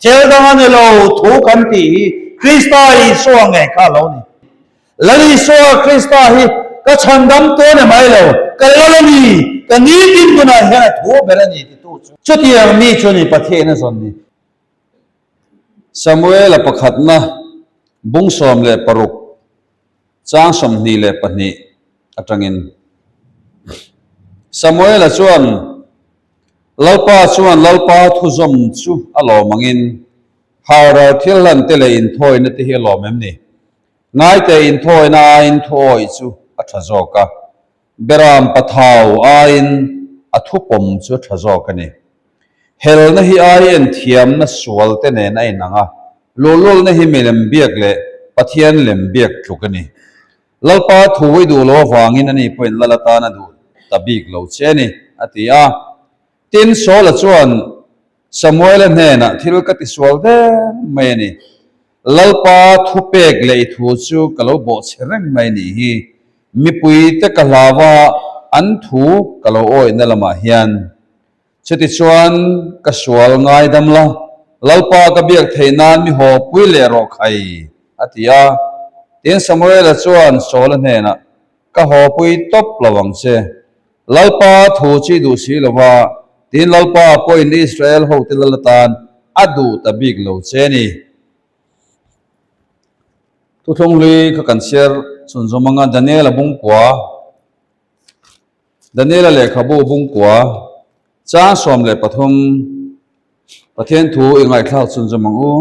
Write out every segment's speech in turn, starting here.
Thil dang a ni lo, thu kan tih hi Krista Isua ngei kha a lo ni. Lal Isua Krista hi ka chhandam tu a ni mai lo, ka lal a ni, ka nitin hunah hian a thu ber a ni titu chu. Chutiang mi chu a ni Pathian a zawn ni. Samuela pakhatna bung 16 chang 22 atangin Samuela chuan Lalpa chuan Lalpa thuzawm chu a lawm angin Haral thil hlan te leh inthawina te hi a lawm em ni? Ngaite inthawina aiin thuawih chu a tha zawk a, Beram pathau aiin a thupawm chu a tha zawk a ni. Helna hi ai en thiamna sual te nen a inang a, luhlulna hi milem biak leh Pathian lem biak tluk a ni. Lalpa thu i duh lo avangin ani pawhin lal atan a duh ta bik lo che a ni, a ti a. Tin, Saula chuan Samuela hnenah thil ka tisual der mai a ni. Lalpa thupek leh i thu chu ka lo bawhchhe reng mai nih hi. Mipuite ka hlau a, an thu ka lo awihna lamah hian. Chutichuan ka sual ngaidam la, Lalpa ka biak theih nan mi haw pui leh rawh khai, a ti a. Tin, Samuela chuan Saula hnenah, Ka haw pui tawp lo ang che. Lalpa thu chi duh si lo va, tin Lalpa pawhin Israel hote lal atan a duh ta bik lo che ni. Thuthlung hlui kha kan chhiar chhunzawm anga Daniela bungkua. Daniela lehkhabu bungkua chang 13 Pathian thu i ngaihthlak chhunzawm ang u.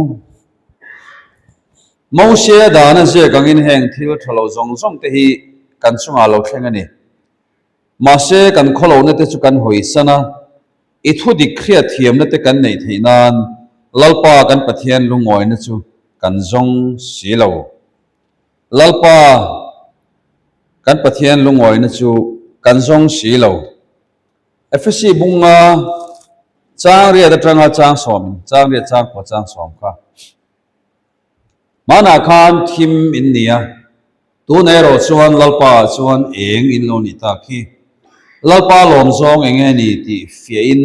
Mosia dana ziak angin heng thil tha lo zawng zawng te hi kan chungah lo thleng a ni. Mahse kan khawlohna te chu kan hawisan a, i thu dik hriat thiamna te kan neih theih nan Lalpa kan Pathian lungawina chu kan zawng si lo. Lalpa, kan Pathian lungawina chu kan zawng si lo. Efesi bunga chang riat atanga chang sawmin, chang riat chang kua chang sawm kha. Hmanah khan thim in ni a, tun erawh chuan Lalpa ah chuan eng in lo ni tak hi. Lalpa lawm zawng eng nge ni tih fiahin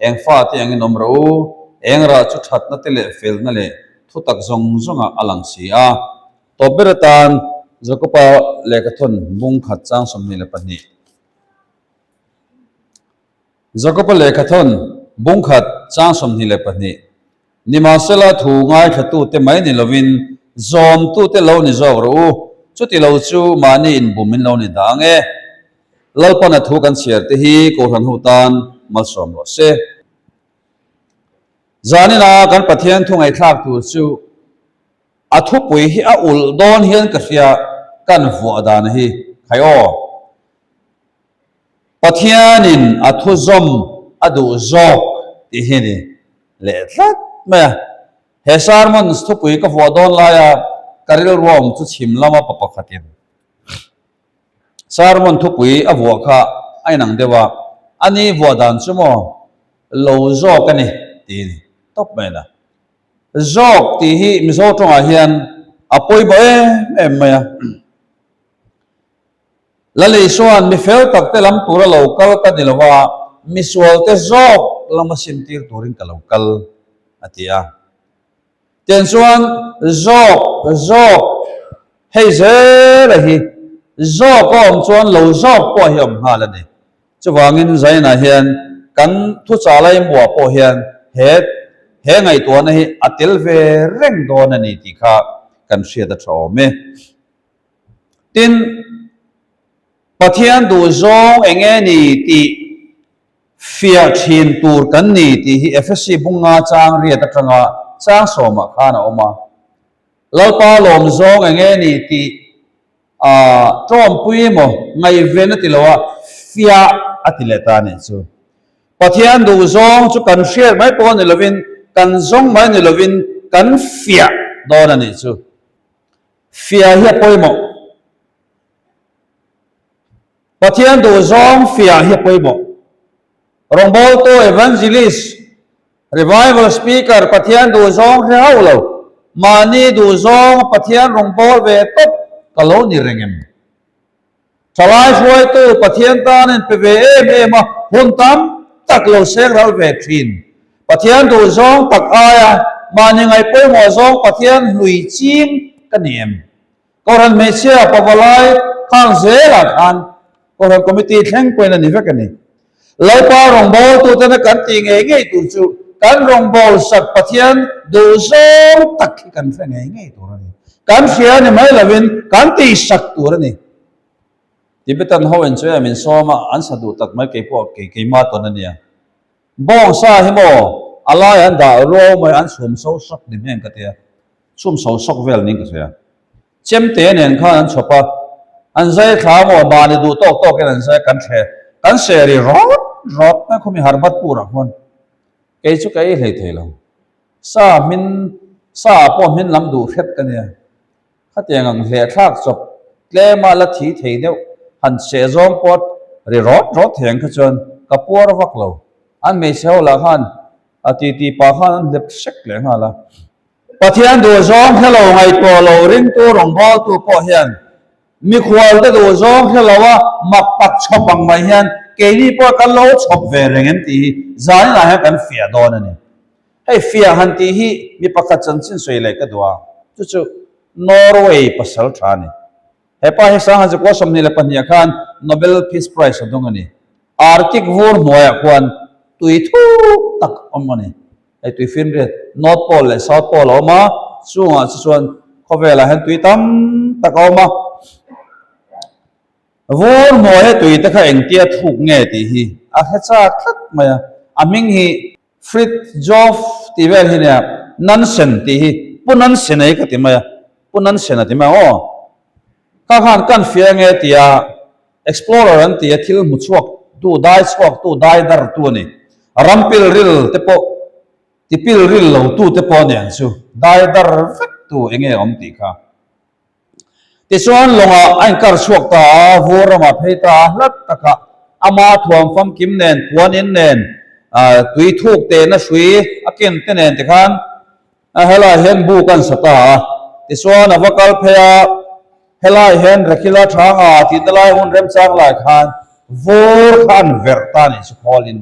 eng fate angin awm rawh u, eng rah chu thatna te leh felna leh Thutak zawng zawngah a lang si a. Tawp ber atan Jakoba lehkhathawn bung khat chang 22. Jakoba lehkhathawn bung khat chang 22. Nimahsela thu ngaithlatute mai ni lovin zawmtute lo ni zawk rawh u, chuti lo chu mahni inbum in lo ni dah ang e. Lalpana thu kan chhiar te hi Kohhran ho tan malsawm rawh se. Zanina kan Pathian thu ngaihthlak tur chu a thupui hi a ulh dawn hian ka hria kan vuah dan hi khai aw. Pathianin a thu zawm a duh zawk tih hi a ni leh tlat mai a. He sermons thupui ka vuah dawn laia ka rilruam chu chhim lama pa pakhatin Sermon thupui a vuah kha a inang deuh a, a ni vuah dan chu maw lo zawk a ni tih a ni tawp mai a. Zawk tih hi Mizo tawngah hian a pawimawh em em mai a. Lalei chuan mi fel tak te lam tura lo kal ka ni lo a, misual te zawk lama simtir turin ka lo kal a ti a. Tiang chuan zawk, zawk, hei zela hi zawk a awm chuan lo zawk pawh hi a awm nghal a ni. Chuvangin Zainah hian kan thuchah laimuah pawh hian he he ngaihtuahna hi a tel ve reng dawn a ni tih kha kan hriat a tha awm e. Tin, Pathian duhzawng eng nge ni tih Fiah thin tur kan ni tih hi Efesi bunga chang riat atanga chang sawmah khan a awm a. Lalpa lawm zawng eng nge ni tih a tawmpui emaw ngaihven a ti lo a, fiah a ti leh ta a nih chu. Pathian duh zawng chu kan hriat mai pawh ni lovin, kan zawng mai ni lovin kan fiah dawn a nih chu. Fiah hi a pawimawh. Pathian duhzawng fiah hi a pawimawh. Rawngbawltu, Evangelist, Revival Speaker Pathian duhzawng hre hauh lo, mahni duhzawng a Pathian rawngbâwl ve tawp ka lo ni reng em? Thalai hruaitu Pathian tan in pe ve em em a, hun tam tak lo seng ral ve thin. Pathian duhzawng tak aia. Mahni ngaih pawimawh zawng Pathian hlui ching ka ni em? Kohhran hmeichhia pavalai khang zelah khan Kohhran Committee thleng pawhin a ni vek a ni. Lalpa rawngbawltutena kan tih ngei ngei tur chu kan rawngbâwl sak Pathian duh zawng tak hi kan hre ngei ngei tur a ni. Kan hria ni mai lovin kan tihsak tur a ni. Tibetan ho in chu em in sawm a, an sa duh tak mai kei pawh kei keima tawn a nia. Bawng sa hi maw a lai an dah ruau mai an chhum so sawk ni hmeng ka tia, chhum so sawk vel niin ka hria. Chemte nen khan an chhawp a, an zai thla maw mahni duh tawk tawkin an zai kan thle kan seh ri rawt rawt mai khawmi harbat purah khuan kei chu ka ei hlei thei lo. Sa hmin sa ah pawh hmin lam duh hret ka nia. Khatiang ang hleh thlak chawp tlema la thi thei deuh han seh zawng pawh ri rawt rawt thei ang kha chuan ka puar vak lo. An hmeichhe ho lah khan a titi pah khan an hlep hrek leh nghal a. Pathian duhzawng hre lo ngaihtuah lo ringtu rawngbawltu pawh hian mikhualte duhzawng hre lo a mak tak chhawp ang mai hian keini pawh kan lo chhawp ve reng em tih hi zaninah hian kan fiah dawn a ni. Hei fiah han tih hi mi pakhat chanchin sawi leh ka duh a, chu chu Norway pasal tha a ni. He pa hi Sangha Zakua 22 khan Nobel Peace Prize a dawng a ni. Arctic vur hnuaiah khuan tui thuk tak awm a ni. Hei tui finriat North Pole leh South Pole a awm a, chungah chu chuan khawvelah hian tui tam tak a awm a. Vur hnuaia tui te kha engtia thuk nge tih hi a hre chak tlat mai a. A hming hi Fridtjof tih vel hi nia, Nansen tih hi Pu Nansen ei ka ti mai a, Pu Nansen a ti mai ang aw. Kha khan kan fiah nge tia Explorer an ti a, thil hmu chhuak tu, dai chhuak tu, dai dar tu a ni. Ram pil ril te pawh, ti pil ril lo tu te pawh a ni ang chu, dai dar vek tu eng nge awm tih kha. Tichuan lawngah a inkar chhuak ta a, vur ramah phei ta a, hlat takah ama thuam famkim nen, puan in nen, tui thuk tehna hrui a ken te nen tikhan helaiah hian buk a an sa ta a. Tichuan a va kal phei a, Helai hian Rekhila Thanga tihna lai hun remchang lai khan vur kha an verh ta nih chu khawlin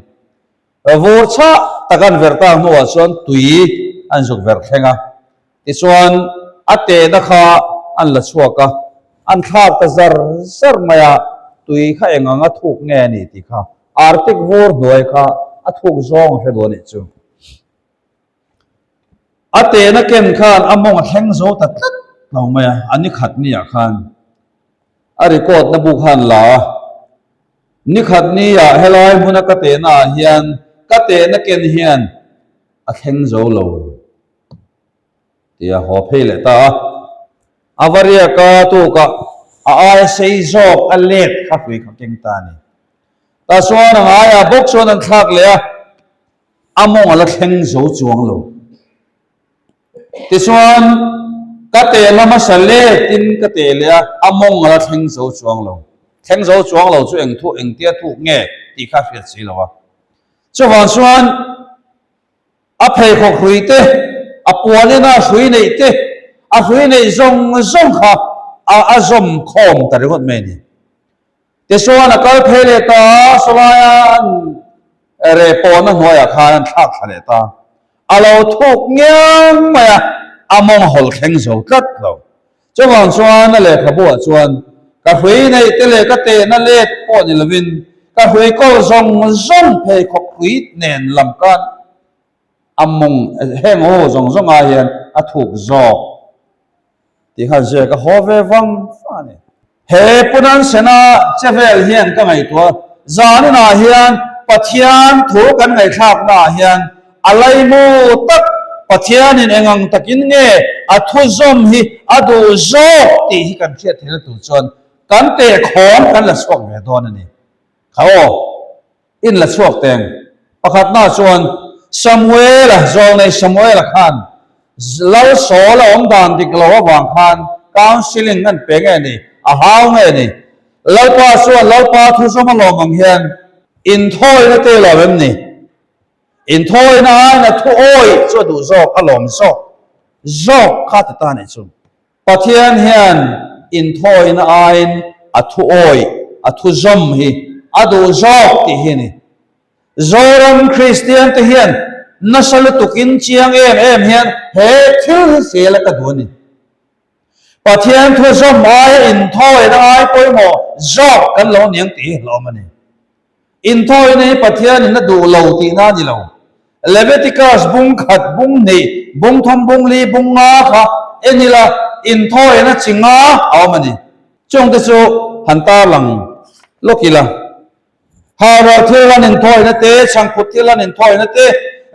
vur chhah tak an verh tak hnuah chuan tui an zuk verh thleng a, tichuan a tehna kha an la chhuak a, an thlak ta zar zar mai a, tui kha eng anga thuk nge a ni tih kha Arctic vur hnuai kha a thuk zawng a hre duh a nih chu. A tehna ken khan a mawng a thleng zo ta tlat lo mai a, a ni khat niah khan a record na bu khan la a, ni khat niah helai hmuna ka tehna ah hian ka tehna ken hian a thleng zo lo tih a haw phei leh ta a, a va riak a tukah a aia sei zawk a let kha hrui kha keng ta a ni. Tah chuan a ngaiah bawk chuan an thlak leh a. A mawng a la thleng zo chuang lo. Tichuan, ka tehna hmasa letin ka teh leh a, a mawng a la thleng zo chuang lo. Thleng zo chuang lo chu eng thu, engtia thuk nge tih kha a hriat si lo a. Chuvang chuan, a pheikhawk hrui te, a puanina a hrui neih te, a hrui neih zawng zawng kha a a zawm khawm ta ringawt mai a ni. Tichuan a kal phei leh ta a, sawlaia an reh pawhna hnuaiah khan an thlak thla leh ta. A lo thuk ngiang mai a, a mawng hawlh thleng zo tlat lo. Chuvang chuan a lehkhabuah chuan, Ka hrui neih te leh ka tehna let pawh ni lovin, ka hrui kawl zawng zawng pheikhawk hrui nen lam khan a mawng heng aw zawng zawngah hian a thuk zawk. Tih khan ziak a haw ve vang vang a ni. He Punansena che vel hian ka ngaihtuah zaninah hian Pathian thu kan ngaihthlaknaah hian a laimu tak Pathianin eng ang takin nge a thuzawm hi a duh zawk tih hi kan hriat theihna tur chuan kan tehkhawm kan la chhuak ve dawn a ni. Kha aw. In la chhuak teng. Pakhatna chuan Samuela, zawlnei Samuela khan Lal Saul a awm dan dik lo avang khan counselling an pe nge ni, a hau nge ni? Lalpa chuan Lalpa thuzawm a lawm ang hian inthawina te lo em ni? Inthawina aiin a thu awih chu a duh zawk, a lawm zawk zawk kha ti ta nih chu. Pathian hian inthawina aiin a thu awih, a thu zawm hi a duh zawk tih hi a ni. Zoram Kristiante hian nasa lutukin chiang em em hian he thil hi fel a ka duh a ni. Pathian thu zawm aia inthawina ai pawimawh zawk kan lo niang tih hi hlawm a ni. Inthawina hi Pathianin a duh lo tihna a ni lo. Leviticus bung khat, bung hnih, bung thum, bung li, bung nga kha en ila inthawina chi nga a awm a ni. Chungte chu han tarlang lawk ila. Hara thil lan inthawina te, chhangphut thil lan inthawina te,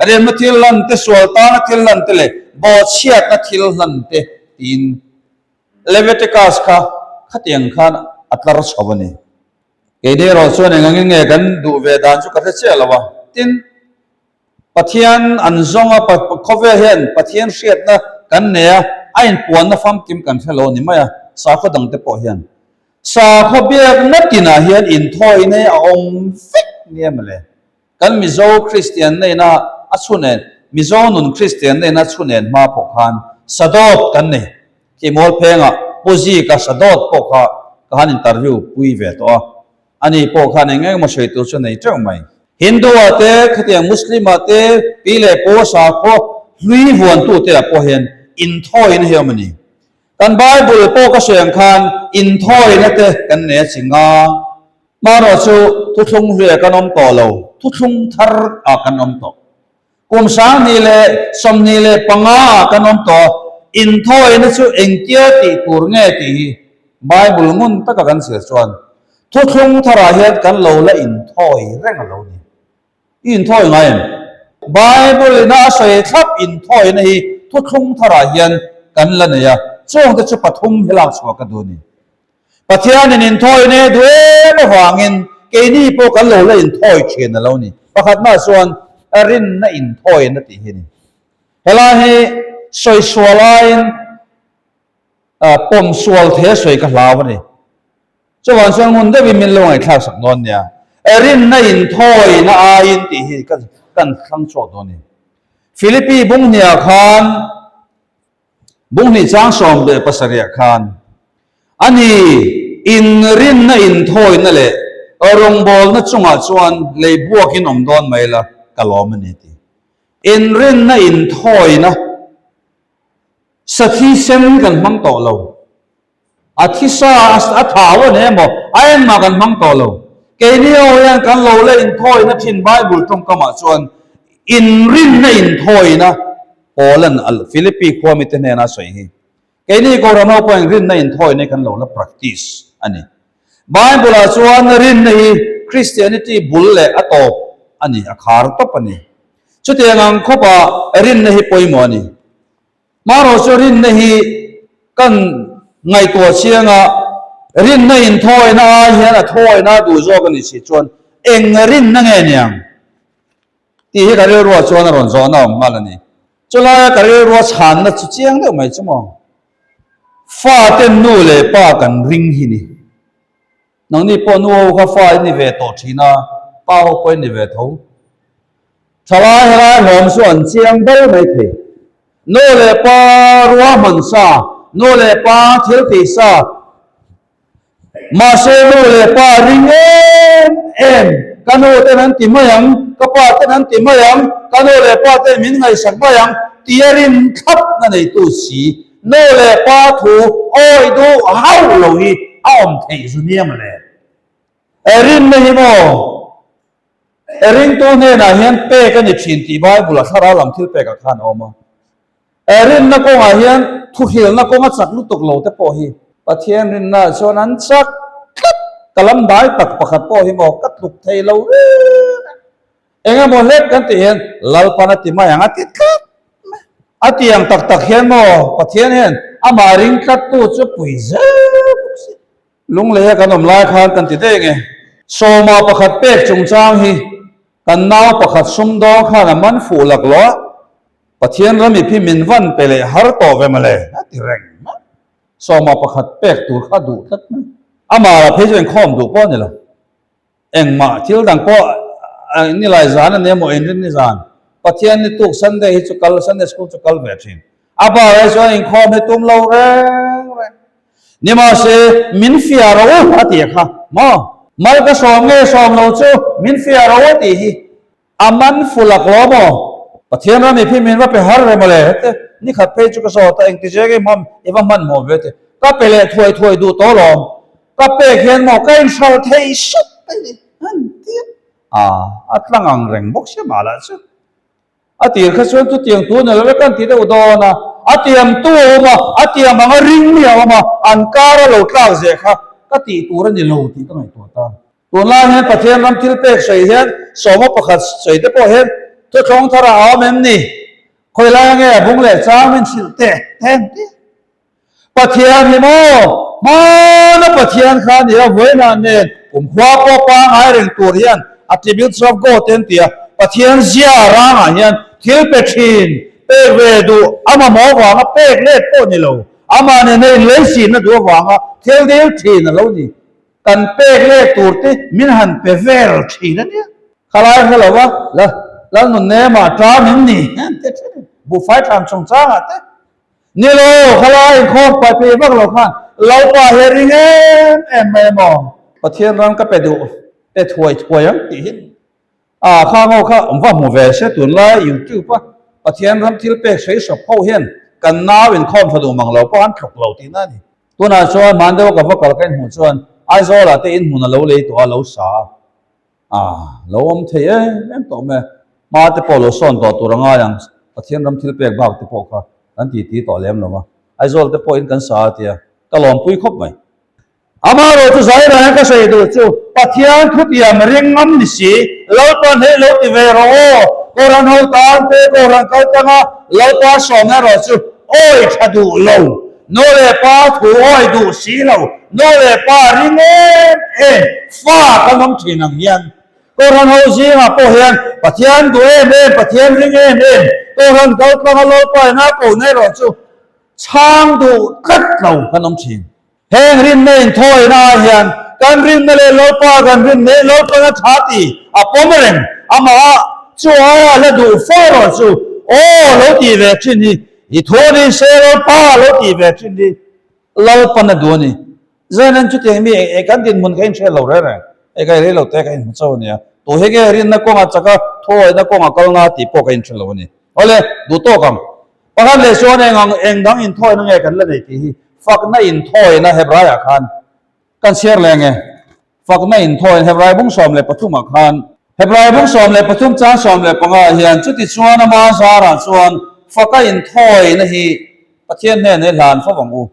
remna thil lan te, sual tana thil lan te leh bawhchhiatna thil hlan te tiin Leviticus kha khatiang khan a tlar chho a ni. Keini erawh chuan eng angin nge kan duh ve dan chu ka hre chiah lo a. Tin, Pathian an zawng a, khawvel hian Pathian hriatna kan nei a, a inpuanna famkim kan hre lo a ni mai a, sakhaw dangte pawh hian. Sakhaw biakna tinah hian inthawina hi a awm vek nia mawle. Kan Mizo Kristian neina a chhunen, Mizo nun Kristian neina a chhunen hma pawh khan Sadawt kan nei. Khi Mualphengah Pu Zika Sadawt pawh kha ka han interview pui ve tawh a. Ani pawh khan eng eng emaw sawi tur chu nei teuh mai. Hindu-ah te, khatiang Muslim-ah te, pi leh pu sakhaw hlui vuantute ah pawh hian inthawina hi a awm a ni. Kan Bible pawh ka sawi ang khan inthawina te kan nei a chi nga. Hmanraw chu thuthlung hluiah kan awm tawh lo, thuthlung thar ah kan awm tawh. Kum 2025 ah kan awm tawh, inthawina chu engtia tih tur nge tih hi Bible ngun taka kan zir chuan thuthlung tharah hian kan lo la inthawi reng a lo ni. I inthawi ngai em? Bible ina a sawi thlap inthawina hi thuthlung tharah hian kan la nei a, chungte chu pathum hi lak chhuah ka duh a ni. Pathianin inthawina hi duh em avangin keini pawh kan lo la inthawi thin a lo ni. Pakhatnaah chuan rinna inthawina tih hi a ni. Helai hi sawi sual aiin pawm sual thei a sawi ka hlau a ni. Chuvang chuan ngun deuhin min lo ngaihthlak sak dawn nia. Rinna inthawina aiin tih hi ka kan thlang chhuak dawn a ni. Philippi bunghniah khan bunghnih chang 17 ah khan a ni inrinna inthawina leh rawngbawlna chungah chuan lei buakin awm dawn mai la ka lawm a ni tih. Inrinna inthawina sathi sen kan hmang tawh lo. A thisa a thau a ni emaw, a engmah kan hmang tawh lo. Keini ho hian kan lo la inthawina thin Bible tawngkamah chuan inrinna inthawina Paulan Philippi khua mite hnena a sawi hi. Keini Kohhran ho pawhin rinna inthawina hi kan lo la practice a ni. Bible-ah chuan rinna hi Christianity bul leh a tawp a ni, a khar tawp a ni. Chutiang ang khawpah rinna hi pawimawh a ni. Hmanraw chu rinna hi kan ngaihtuah chiang a, rinna inthawina ai hian a thawina a duh zawk a ni si chuan eng rinna nge niang tih hi ka rilruah chuan a rawn zawhna awm nghal a ni. Chulaia ka rilrua chhanna chu chiang deuh mai chu maw? Faten nu leh pa kan ring hi ni. Nangni pawh nu ho kha fa in ni ve tawh thin a, pa ho pawh in ni ve tho. Thalai helai hlawm chu an chiang ber mai thei. Nu leh pa ruahman sa, nu leh pa thil tih sa, mahse nu leh pa ring em em, ka nu ten an ti mai ang, ka pa ten an ti mai ang, ka nu leh pa ten min ngaihsak mai ang tia rin thlap na neitu si. Nu leh pa thu awi duh hauh lo hi a awm theih zu nia mawle. Rinna hi maw ringtu hnenah hian pek a ni thin tih Bible a thlarau lam thil pekah khan a awm a. Rinna kawngah hian thuhrilna kawnga chak lutuk lo te pawh hi Pathian rinnaah chuan an chak tlat. Ka lam dai tak pakhat pawh hi maw ka tluk thei lo reng a. Eng emaw hlek kan tih hian Lalpan a ti mai ang a ti tlat mai. A ti ang tak tak hian maw Pathian hian amah ring tlattu chu pui zel bawk si. Lungleia kan awm lai khan kan ti daih nge. Sawma pakhat pek chungchang hi kan nau pakhat sumdawng khan a man fuh lak lo a, Pathian ram i phi min van pe leh har tawh ve mawle a ti reng mai. Sawma pakhat pek tur kha duh tlat mai. Amah lah phei chu inkhawm duh pawh a ni lo. Engmah thil dang pawh nilai zan a ni emaw inrin ni zan Pathian ni tuk Sunday hi chu kal Sunday school chu kal ve thin. A bar ai chuan inkhawm hi tum lo reng reng. Nimahse min fiah ro a ti kha maw? Mal ka sawm nge sawm lo chu min fiah ro a tih hi a man fu lak lo maw? Pathian ram i phim in va pe har rem ale hete ni khat phei chu ka zawt a engti zeng i hmam i va hmanhmawh ve te ka pe leh thuai thuai duh tawh lawm ka pek hian maw ka inhral thei sawt mai ni an ti a a tlang ang reng bawk sia mah lah chu a tir kha chuan chutiang tu ni lo e kan ti deuh dawn a a tiam tu a awm a a tiam anga ring mi a awm a an kar a lo tlak zeh kha ka tih tur a ni lo tih ka ngaihtuah ta. Tunlai hian Pathian ram thil pek sawi hian sawma pakhat sawi te pawh hian thuthlawng thar a awm em ni? Khawi lai nge a bung leh chang min hrilh teh teh ang tih? Pathian hi maw hmana Pathian kha a ni a, vawiinah nen kumkhua pawh pangngai reng tur hian attributes of God te an ti a, Pathian zia rangah hian thil pe thin, pek ve duh a mamawh vanga pek let pawh ni lo, amah nena inleisinna duh avanga thil dil thin a lo ni. Kan pek leh tur te min han pe vel thin a nia. Khalai hre lo va, la Lalnunnemah ṭam in ni an ti thin a, buhfai ṭam chungchangah te. Ni lo, khalai inkhawm pai phei vak lo khan Lalpa hi a ring em em mai maw? Pathian ram ka pe duh pe thuai thuai ang tih hi a kha ngo kha va hmu ve se tunlai YouTube a Pathian ram thil pek sawi sawp ho hian kan nau inkhawm tha duh mang lo pawh an tluk lo tihna a ni. Tunah chuan hman deuha ka va kal ka inhmuh chuan Aizawlah te inhmun a lo lei tawh a, lo sa a, ah lo awm thei em em tawh mai a, hma te pawh lo sawn tawh tur a ngai ang, Pathian ram thil pek bak te pawh kha kan ti ti tawh lem lo va, Aizawl te pawhin kan sa a tia ka lawmpui khawp mai. Amaherawh chu Zaira hian ka sawi duh chu Pathian thutiam ring ngam ni si, Lalpan hei lo ti ve rawh aw, Kohhran ho tan te Kohhran kal tanga Lalpa sawmna erawh chu awi tha duh lo, Nu leh pa thu awi duh si lo, nu leh pa ring em em fa kan awm thin ang hian Kohhran ho zingah pawh hian Pathian duh em em, Pathian ring em em, Kohhran kaltlanga Lalpa ina kohna erawh chu chhang duh tlat lo kan awm thin. Heng rinna inthawina ah hian kan rinna leh Lalpa kan rin neih Lalpana tha ti a pawm reng, amah chu aia la duh fo erawh chu aw lo tih ve thin hi I thu ni se Lalpa lo tih ve thin hi Lalpan a duh a ni. Zanin chutiang mi eng eng kan dinhmun kha inhriat lo reng reng, hei ka rei lo te ka inhmu chauh a nia, tu hi nge rinna kawnga chaka thuawihna kawnga kalna tih pawh ka inhre lo a ni. Awle, duh tawk ang. Pakhat leh chuan eng ang eng dang inthawina nge kan la nei tih hi fakna inthawina Hebraiah khan kan chhiar leh ang e. Fakna inthawina Hebrai bung 13 ah khan Hebrai bung 13 chang 15 ah hian chutichuan ama zarah chuan faka inthawina hi Pathian hnenah i hlan fo ang u.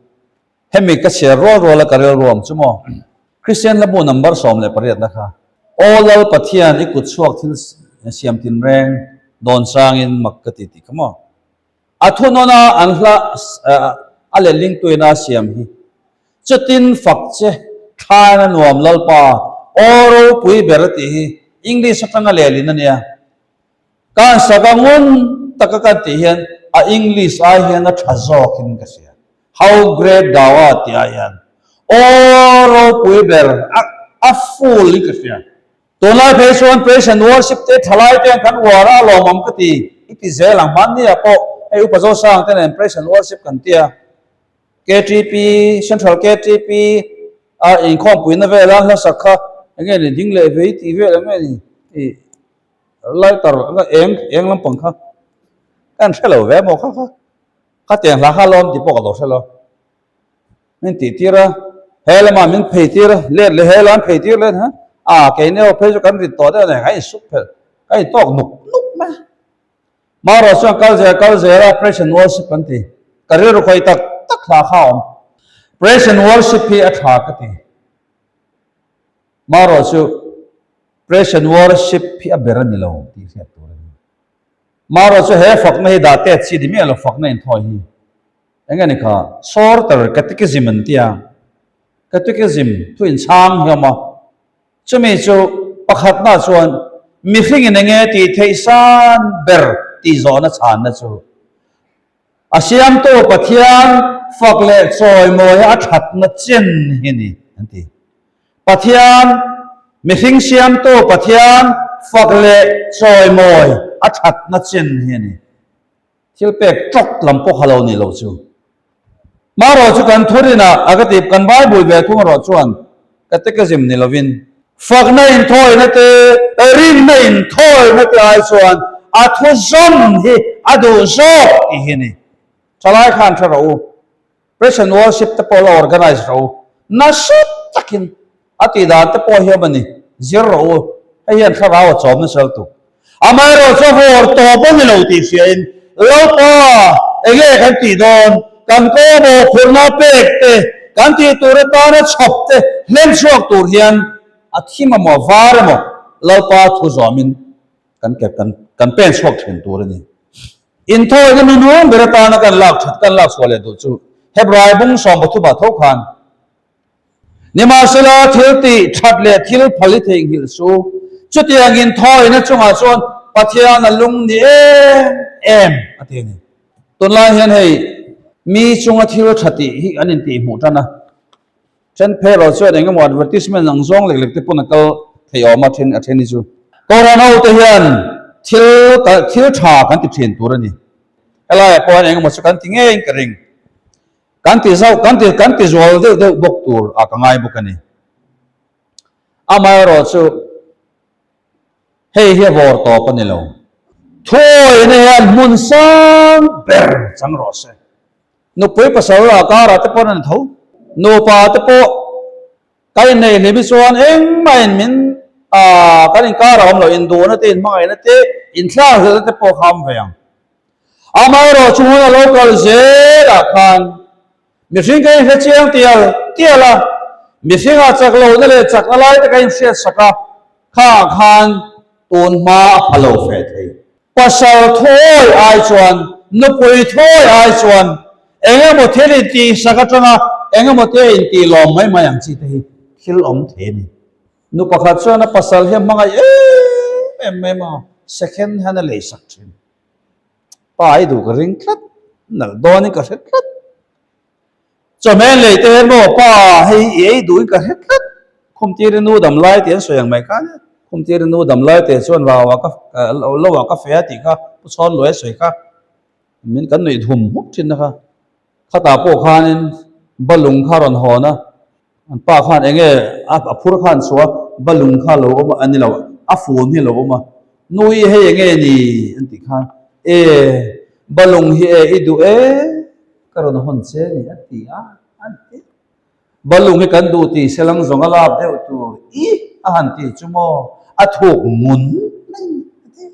Hemi ka chhiar rual rual a ka rilruam chu maw? Kristian hlabu number 18 na kha. Aw Lal Pathian i kut chhuak thil siam tinreng dawn changin mak ka ti tih kha maw? A thunawn a an hla a letling tuina a siam hi. Chutin fak che thlain a nuam Lalpa aw ropui ber a tih hi English atanga lehlin a nia. Kan saka ngun taka kan tih hian a English ai hian a tha zawkin ka hria. How great thou art tih ah hian aw ropui ber a a full in ka hria. Tunlai phei chuan praise and worship te thalai te an kan uar a, a lawmawm ka ti i ti zel ang. Hmanni ah pawh hei Upa Zosang te nen praise and worship kan ti a, KTP, Central KTP a inkhawmpuina vela hlasak kha eng nge ni ding leh vei tih vel eng nge ni i lighter eng eng lampang kha kan hre lo ve maw kha kha. Khatiang hla kha lawm tih pawh ka lo hre lo. Min tih tir a, he lamah min phei tir a, let leh he lam phei tir leh ha, a keini ho phei chu kan rit tawh deuh a nia, kan insuk phelh, kan intawk nuk nuk mai a. Marawh chuan kal zel kal zel a, praise and worship kan ti, ka rilru khawih tak tak hla kha a awm. Praise and worship hi a tha ka ti. Marawh chu praise and worship hi a ber a ni lo tih hriat tur a ni. Marawh chu he fakna hi dah tet chi ni miah lo fakna inthawi hi eng nge ni kha Shorter Catechism an tia Catechism thu inchhang hi awm a chumi chu pakhatna chuan mihringin eng nge tih theih san ber tih zawhna chhanna chu a siamtu Pathian fak leh chawimawi a thatna chen hi ni an ti. Pathian, mihring siamtu Pathian fak leh chawimawi a thatna chen hi a ni. Thil pek tawk lam pawh kha lo ni lo chu. Marawh chu kan thurinah a ka ti, kan Bible ve thung erawh chuan catechism ni lovin, fakna inthawina te, rinna inthawina te ai chuan a thuzawm hi a duh zawk tih hi a ni. Thalai khan hre rawh u, Praise and Worship te pawh la organize rawh u, nasa takin a tih dan te pawh hi awm a ni, zir rawh u, hei hian thlarau a chawm nasa lutuk. Amaherawh chu vawr tawp a ni lo tih hriain, Lalpa, enge kan tih dawn, kan kawngmaw phurhna pek te, kan tih tur atana chhawp te hlen chhuak tur hian a thim emaw a var emaw Lalpa thu zawmin kan ke kan kan pen chhuak thin tur a ni. Inthawina nunung ber atana kan lak that kan lak chhuah leh duh chu Hebrai bung 13 ah tho khan Nimahsela thil tih that leh thil phal i theihnghilh su. Chutiang inthawina chungah chuan Pathian a lung ni em em a ti a ni. Tunlai hian hei mi chunga thil tha tih hi an intihhmuh tan a. Then phei erawh chuan eng emaw advertisement ang zawng lek lek te pawn a kal thei awm a then a then hi chu. Kohhran ho te hian thil thil tha kan ti thin tur a ni. Helaiah pawh hian eng emaw chu kan ti ngeiin ka ring. Kan ti zauh kan ti kan ti zual deuh deuh bawk tur a ka ngai bawk a ni. Amaherawh chu hei hi a vawr tawp a ni lo. Thuawihna hian hmun sang ber chang rawh se. Nupui pasal ah karah te pawh an tho. Nupa te pawh ka inneih hlim hi chuan engmah in min ah kan inkar a awm lo, induhna te, inhmangaihna te, inthlakhlelhna te pawh kha awm ve ang. Amaherawh chu hun a lo kal zelah khan mihring ka inhre chiang tial tial a, mihringah chak lohna leh chakna lai te ka inhriat sak a, kha khan tun hma a pha lo fe thei. Pasal thuawi ai chuan, nupui thuawi ai chuan eng emaw thil intih sak atanga eng emaw te intih lawm mai mai ang chi te hi thil awm thei a ni. Nu pakhat chuan a pasal hi a hmangaih em em mai maw, second hand a lei sak thin. Pa i duh ka ring tlat, nalh dawnin ka hre tlat. Chawhmeh lei te hian maw pa hei i ei duhin ka hre tlat, Khumtiri nu dam lai tih an sawi ang mai khan e, Khumtiri nu dam lai teh chuan vau ah ka lo ah ka fe a tih kha Pu Chhawn Luai a sawi kha min kan nuih hum hmuk thin na kha. Khatah pawh khanin balung kha rawn hawn a, an pa khan eng nge a phur khan chhuah a, balung kha a lo awm a, a ni lo, a fun hi a lo awm a, Nui hei eng nge ni an tih khan, E, balung hi e i duh e, ka rawn hawn che ni a ti a, an ti. Balung hi kan duh tih selang zawng a lak deuh tur i a han ti chu maw, a thuk ngun mai a ti.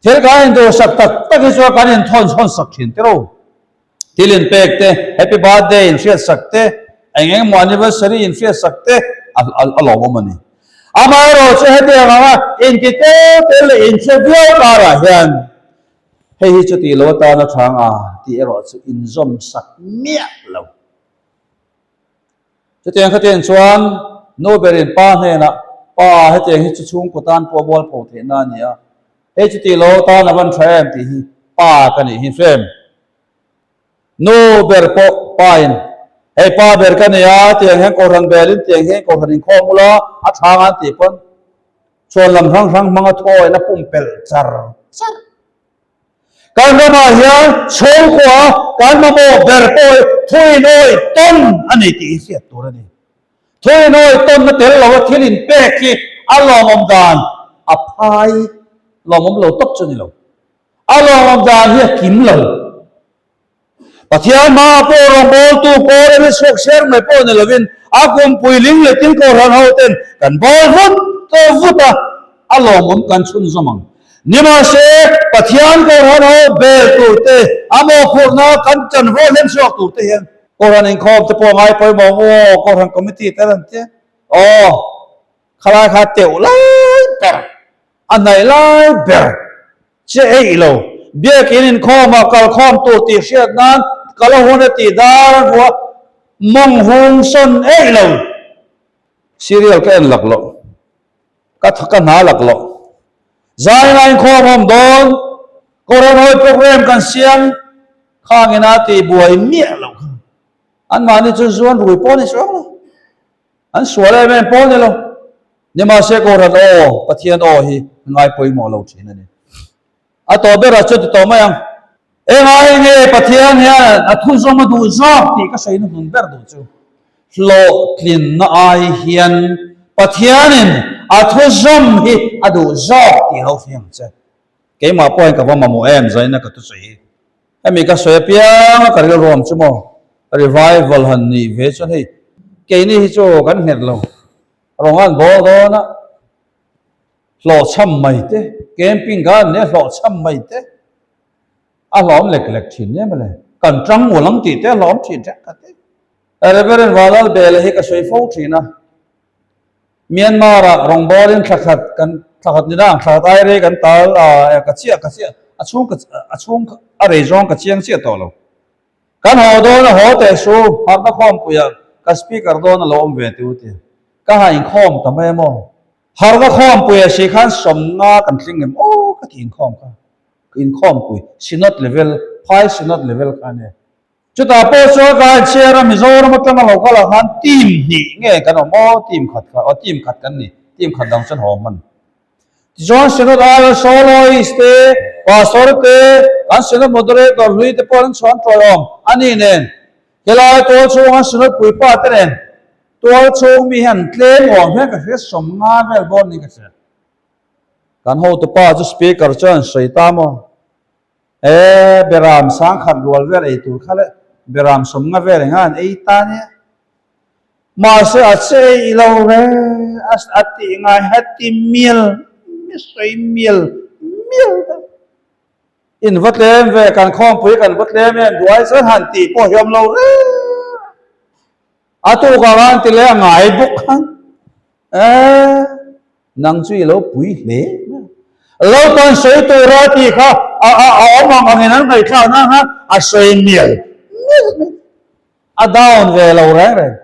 Thil kan induhsak tak tak hi chuan kan inthawn chhawn sak thin tiro. Thil inpek te, happy birthday inhriatsak te, eng eng emaw anniversary inhriatsak te a lawmawm a ni. Amaherawh chu hetiang anga inti tel tel leh inhre viau karah hian hei hi chuti lo atana chang a tih erawh chu inzawm sak miah lo. Chutiang khatiang chuan nu berin pa hnenah, Pa, hetiang hi chu chhungkaw tan pawh mualpho theihna a ni a, Hei chu tih lo tan a van tha em tih hi pa ka nih hi hrem. Nu ber pawh pa in hei pa ber ka nei a tiang hian kohhran bel in tiang hian kohhran inkhawm ula a tha ngan tih pawn chhuan lam hrang hrang hmanga thawiin a pumpelh char char. Kan ramah hian chhungkua kan mamawh ber pawh hi thuinawi tawn a ni tih hi hriat tur a ni. Thuinawi tawnna tel loa thil inpek hi a lawmawm dan a phai lawmawm lo tawp chu a ni lo. A lawmawm dan hi a kim lo. Pathian hmaah pawh rawngbawltu kawl emaw chhuak ser mai pawh ni lovin a kumpui ling leh thil kohhran ho ten kan bawl vut vut a, a lawmawm kan chhunzawm ang. Nimahse, Pathian kohhran ho bel tur te, a mawhphurhna kan chanvo hlen chhuak tur te hian Kohhran inkhawm te pawh ngai pawimawh ang u aw, Kohhran committee te an ti aw, khalai kha teuh lai ber, a hnaih lai ber che eih lo, biakin inkhawmah kalkhawm tur tih hriat nan kal a hun a tih dar an hmu a, mawng hung sawn eih lo. Serial ka en laklawh, ka ka hna laklawh. Zaina inkhawm awm dawn, Kohhran hawi program kan siam khangin a tih buai miah lo kha. Anmahni chu zuan rui pawh a ni chuang lo. An sual em em pawh a ni lo. Nimahse Kohhran aw, Pathian aw hi ngai pawimawh lo thin a ni. A tawh berah chuan ti tawh mai ang. Engai nge Pathian hian a thuzawm a duh zawk tih ka sawi hnuhnun ber duh chu. Hlawhtlinna ai hian Pathianin a thuzawm hi a duh zawk tih lo hria ang che. Keimah pawhin ka va mamawh em zaina ka thusawi hi. Hemi ka sawi apiang a ka rilruam chu maw revival han nih ve chuan hei keini hi chu kan nghet lo rawng an bawl dawn a hlawhchham mai te camping kha an nia hlawhchham mai te a hlawm lek lek thin nia mawle kan tang ngul ang tih te a hlawm thin teuh kha te. Reverend Vanlalbela hi ka sawi fo thin a. Myanmar-ah rawngbawlin thla khat kan thla khat ni dang thla khat ai rei kan tal a ka chiah ka chiah a chhung ka a chhung a rei zawng ka chiang chiah tawh lo. Kan haw dawn a haw teh su harhna khawmpuiah ka speaker dawn a lo awm ve tih u ti. Ka ha inkhawm ta mai maw? Harhna khawmpuiah si khan sawmnga kan tling em aw ka ti inkhawm kha inkhawmpui synod level phai synod level kha ania. Chutah pawh chuan ka inchhiar a, Mizoram atanga lo kal ah khan team hnih nge kan awm aw, team khat kha aw team khat kan ni, team khat dang chuan haw hman. Tichuan Synod aia soloist te, pastor te, kan Synod moderator hlui te pawh an chhuan tawiawm a ni nen, helai tual chhunga Synod puipa te nen tual chhung mi hian tlem awm hian ka hria 50 vel bawr niin ka hria. Kan hotupa chu speaker chuan sawi ta maw? E, beram sangkhat rual vel ei tur kha leh beram sawmnga vel enga an ei ta nia. Mahse a che ei lo re, a a tih ngai heti mial mi sawi mial mial deuh. In va tlem ve, kan khawmpui kan va tlem em duai chuan han tih pawh hi awm lo re. A tukah khan ti leh a ngai bawk khan. E. Nang chu i lo pui hle mai. Lo tan sawi tura tih kha a a a awm ang angin an ngaihthlak nan khan a sawi mial mial mai. A down ve lo reng reng.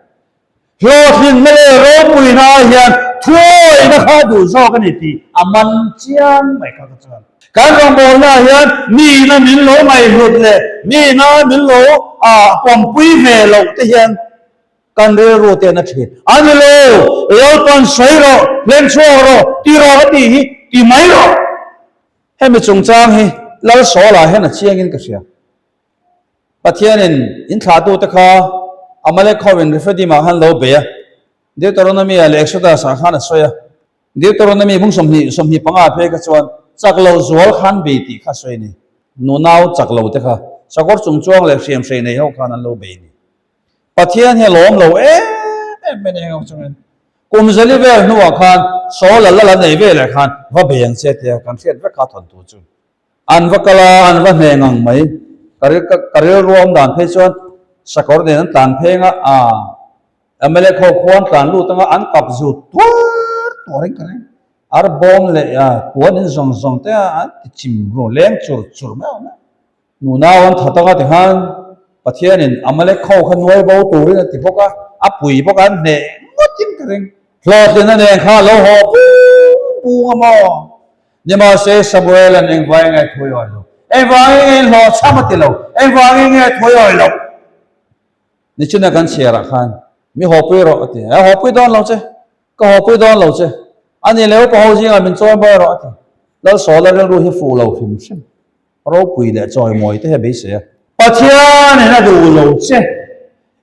Hlawhtlinna leh ropuina ah hian thuawihna kha a duh zawk a ni tih a man chiang mai kha ka chuan. Kan rawngbawlna ah hian miina min lo ngaihhlut leh miina min lo a pawmpui ve loh te hian Kan rilru te na thin. A ni lo, Lalpan sawi rawh, hlen chhuak rawh, ti rawh a tih hi ti mai rawh. Hemi chungchang hi Lalsawla hian a chiangin ka hria. Pathianin in thlahtute kha Amalek hovin Rephidim-ah khan lo bei a, Deuteronomy-ah leh Exodus-ah khan a sawi a. Deuteronomy bung 20, 25 phei kha chuan chak lo zual khan bei tih kha a sawi a ni. Nunau chak lo te kha sakawr chungchuang leh hriamhrei nei ho khan an lo bei a ni. Pathian hi a lawm lo em em mai eng ang chungin kum zali vel hnuah khan Saul a lal a nei velah khan va bei ang che tia kan hriat vek kha thawntu chu an va kal a, an va hneng ang mai. Ka ka rilru awm dan phei chuan sakawr nen an tlan pheng a, aa Amalek ho khua an tlan lut anga an kap zut tuar tuar in ka ring. Ar bawm leh puan in zawng zawng te a an ti chim ru leng chur chur mai awm e. Nunau an that anga tikhan Pathianin Amalek ho kha nuai bo turin a ti bawk a, a pui bawk a, an hneh ngawtin ka ring. Hlawhtlina nen kha a lo haw bung bung a maw? Nimahse Samuela'n engvangin nge thawi awi lo? Engvangin nge inhlawhchham a ti lo? Engvangin nge thawi awi loh? Nichina kan chhiarah khan mi hawpui rawh a ti. A hawpui dawn lo che, ka hawpui dawn lo che. Ani leh upa ho zingah min chawn bai rawh a ti. Lalsawla rilru hi fuh lo hrim hrim. Ropui leh chawimawi te hi a beisei a. Pathianin a duh lo che.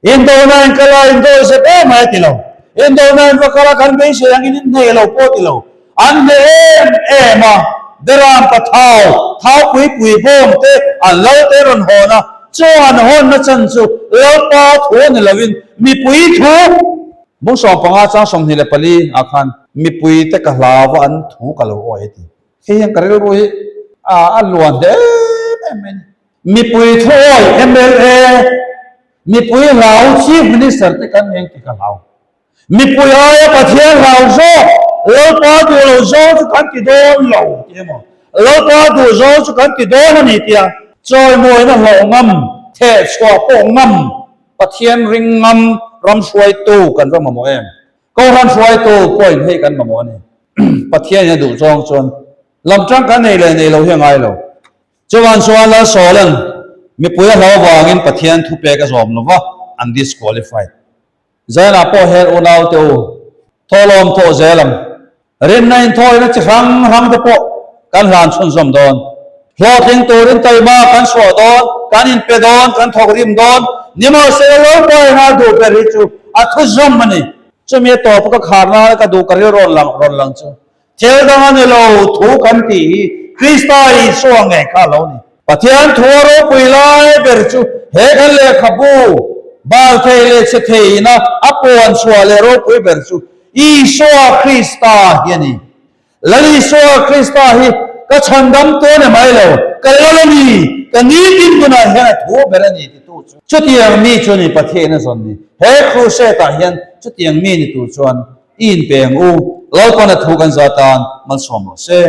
Indona in kal a, indawi zet em mai a ti lo. Indona in va kal a, kan beisei angin in hneh lo pawh a ti lo. An hneh em em a, Beram pa thau, thau pui pui bawm te an lal te rawn hawn a, chu an hawnna chan chu Lalpa thu a ni loin mipui thu. Bung 15 chang 24 ah khan mipui te ka hlau a an thu ka lo awi a ti. Hei hian ka rilru hi a luan hle em em mai a ni. Mipui thuawi mla, mipui hlau Chief Minister te kan eng tih ka hlau. Mipui aia Pathian hlau zawk, Lalpa duh lo zawng chu kan ti dawn lo tih emaw, Lalpa duh zawng chu kan ti dawn a ni tia chawimawina hlawh ngam, theh chhuah pawh ngam, Pathian ring ngam ram hruaitu kan va mamawh em? Kohhran hruaitu point hei kan mamawh a ni. Pathianin a duh zawng chuan lam tang kan nei leh nei lo hi a ngai lo. Chuvan chuan Lalsawla'n mipui a hlau vangin Pathian thupek a zawm lo va, an disqualified. Zainah pawh hian unaute u, thawhlawm thawh zel ang. Rinna inthawina chi hrang hrang te pawh kan hlan chhunzawm dawn. Hlawhtling turin taima kan chhuah dawn, kan inpe dawn, kan thawk rim dawn. Nimahsela Lalpaina duh ber hi chu a thuzawm a ni. Chumi a tawpa ka khar nana ka duh ka ril rawn lang rawn lang chu thil dang a ni lo, thu kan tih hi. Krista Isua ngei kha a lo ni. Pathian thu a ropui lai ber chu he kan lehkhabu bal thei leh chhe theiin a a puan chhuah leh ropui ber chu Isua Krista hi a ni. Lal Isua Krista hi ka chhandam tu a ni mai lo, ka lal a ni, ka nitin tunah hian a thu ber a ni titu chu. Chutiang mi chu ni Pathian a zawn ni. He crusade ah hian chutiang mi ni tur chuan i inpe ang u, Lalpan a thu kan za tan malsawm rawh se.